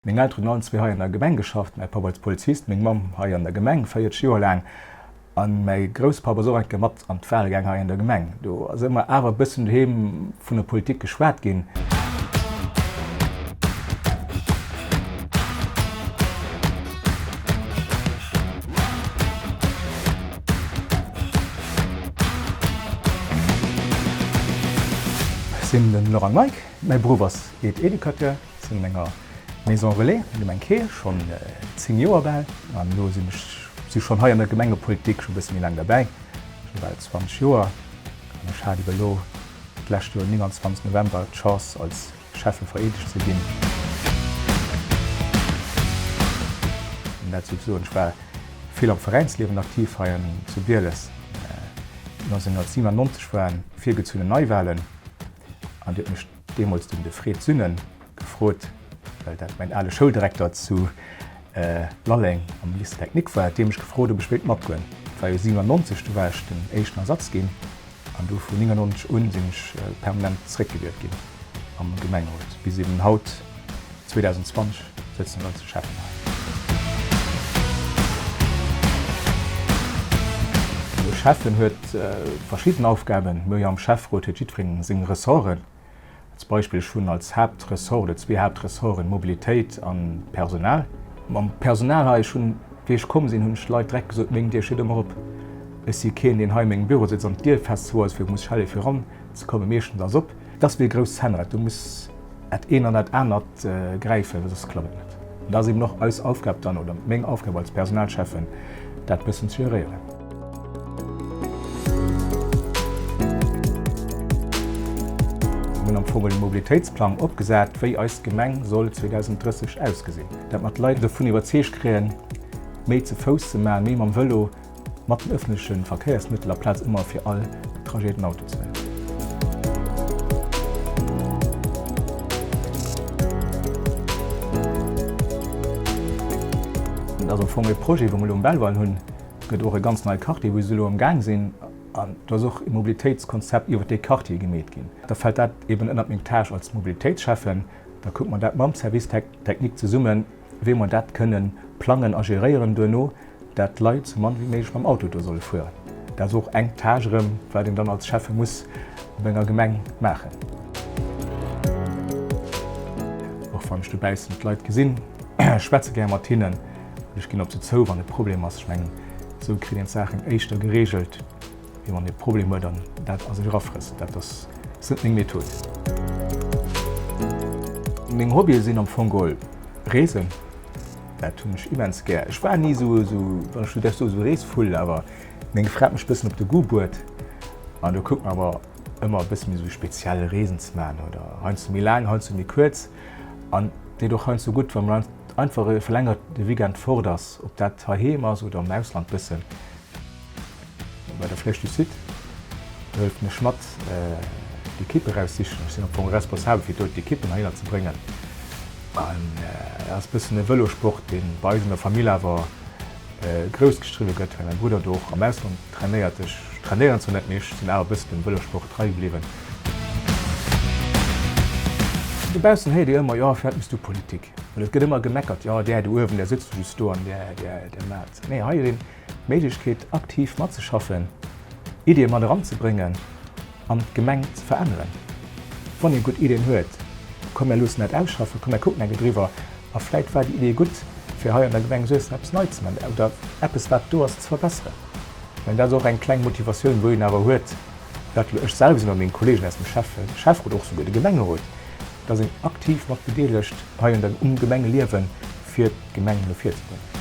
Meng Elteren hunn allen zwee hei an der Gemeng geschafft, mäi Papp als Polizist, meng Mamm hei an der Gemeng 40 Joer laang. An mäi Grousspapp ass och eng Kéier mat an d'Wal gaang hei an der Gemeng. Do ass ëmmer awer e bëssen doheem vun der Politik geschwat ginn. Ech sinn den Laurent Meick, mäi Beruff ass Aide-Educateur. Sinn an enger Maison Relais an der Gemeng Keel, schonn 10 Joer bal. An elo sinn ech si schonn hei an der Gemengepolitik scho bësse méi laang derbäi, scho bal 20 Joer. An ech hat ebe elo d'lescht Joer, 29 November, d'Chance als Schäffe vereedegt ze ginn. An dat souzesoen, ech war vill am Veräinsliewen aktiv hei an zu Bieles. 1997 waren virgezunnen Neiwahlen an déi huet mech Deemools dunn de Fred Sünnen gefrot, well dat mäin ale Schouldirekter zu Lalleng am Lycée Technique war, huet dee mech gefrot, ob ech wéilt matgoen. Et war jo 97, du war ech den éischten Ersatz ginn an du vun 99 un sinn ech permanent zeréckgewielt ginn am Gemengerot, bis eben haut 2020 sëtzen ech als Schäffen hei. De Schäffen huet verschidden Aufgaben. Mir hu jo am Schäfferot huet jiddwereen seng Ressorten. Als Beispill, ech hunn als Haaptressort oder zwee Haaptressorten Mobilitéit an Personal. Mam Personal hei, ech hunn, wéi ech komm sinn, hunn ech de Leit direkt gesot, meng Dier steet ëmmer op. Ech si keen, deen hei a mengem Büro sëtzt an d'Dier fest zou ass, fir muss schelle fir eran ze kommen. Meeschtens ass op. Et ass wéi e grousst Zännrad, do muss dat een an dat anert gräifen, well soss klappt et net. An dat ass eben och eis Aufgab dann, oder meng Aufgab als Personalschäffen, dat bëssen ze geréieren. Mir hunn am Fong e Mobilitéitsplang opgesat, wéi eis Gemeng soll 2030 ausgesinn. Dat mer d'Leit dovun iwwerzeegt kréien, méi ze Fouss ze maachen, méi mam Vëlo, mat den ëffentleche Verkéiersmëttel, aplaz ëmmer fir all Trajet den Auto ze huelen. Dat ass am Fong e Projet, wou mer elo um Belval hunn. Et gëtt och e ganz neie Quartier, wou se elo am Gaang sinn. An do ass och e Mobilitéitskonzept iwwert dee Quartier gemeet ginn. Da fält dat eben ënnert meng Tâche als Mobilitéitsschäffen. Da kucke mer dat mam Service technique zesummen, wéi mer dat kënnen plangen a geréieren duerno, dat d'Leit sou mann wéi méiglech mam Auto do solle fueren. Dat ass och eng Tâche erëm, wat een dann als Schäffe muss op enger Gemeng maachen. Och wann ech dobaussen d'Leit gesinn, schwätze gär mat hinnen. Ech ginn op se zou, wann e Problem ass. Ech mengen, esou kritt een d'Saachen éischter gereegelt, wéi wann ee e Problem huet an dat a sech erafrësst. Dat ass net meng Method. Meng Hobbye sinn am Fong geholl Reesen. Dat hunn ech immens gär. Ech war ni esou, wann ech esou däerf soen, esou e Reesvull, awer meng Fra hat mech e bëssen op de Goût bruet an do kucke mer awer ëmmer e bësse méi esou speziell Reesen ze maachen oder heiansdo méi laang, heiansdo méi kuerz. An deet och heiansdo gutt, wa mer Einfach e verlängerte Weekend fort ass, ob dat heiheem ass oder am Ausland bëssen. Bei der Flèche du Sud hëllefen ech mat d'Equipe eraussichen. Ech sinn am Fong responsabel fir do d'Equippen heihinner ze bréngen. An et ass bëssen e Vëlosport deen bei eis an der Famill awer grouss gestriwwe gëtt, well mäi Brudder do och am Ausland trainéiert. Ech trainéieren zwar net, mee ech sinn awer e bëssen dem Vëlosport trei bliwwen. Dobaussen héiert Dir ëmmer, jo, firwat méchs du Politik? Well et gëtt ëmmer gemeckert, jo, där do uewen, där sëtzt just do an där, där, där maacht. Nee, hei huet een d'Méiglechkeet, aktiv matzeschaffen, Iddie mat eranzebréngen an d'Gemeng ze veränneren. Wann ee gutt Iddien huet, komm mär loossen dat ausschaffen, komm mär kucken eng Kéier driwwer a vläit war déi Idee gutt, fir hei an der Gemeng Suessem eppes nei ze maachen oder eppes, wat do ass, ze verbesseren. Ech mengen, dat ass och eng kleng Motivatioun, wou een awer huet, dat elo ech selwer sinn oder meng Kollegen aus dem Schäfferot, och souguer de Gemengerot, dass een aktiv mat bedeelegt hei un der um Gemengeliewen, fir d'Gemeng no vir ze bréngen.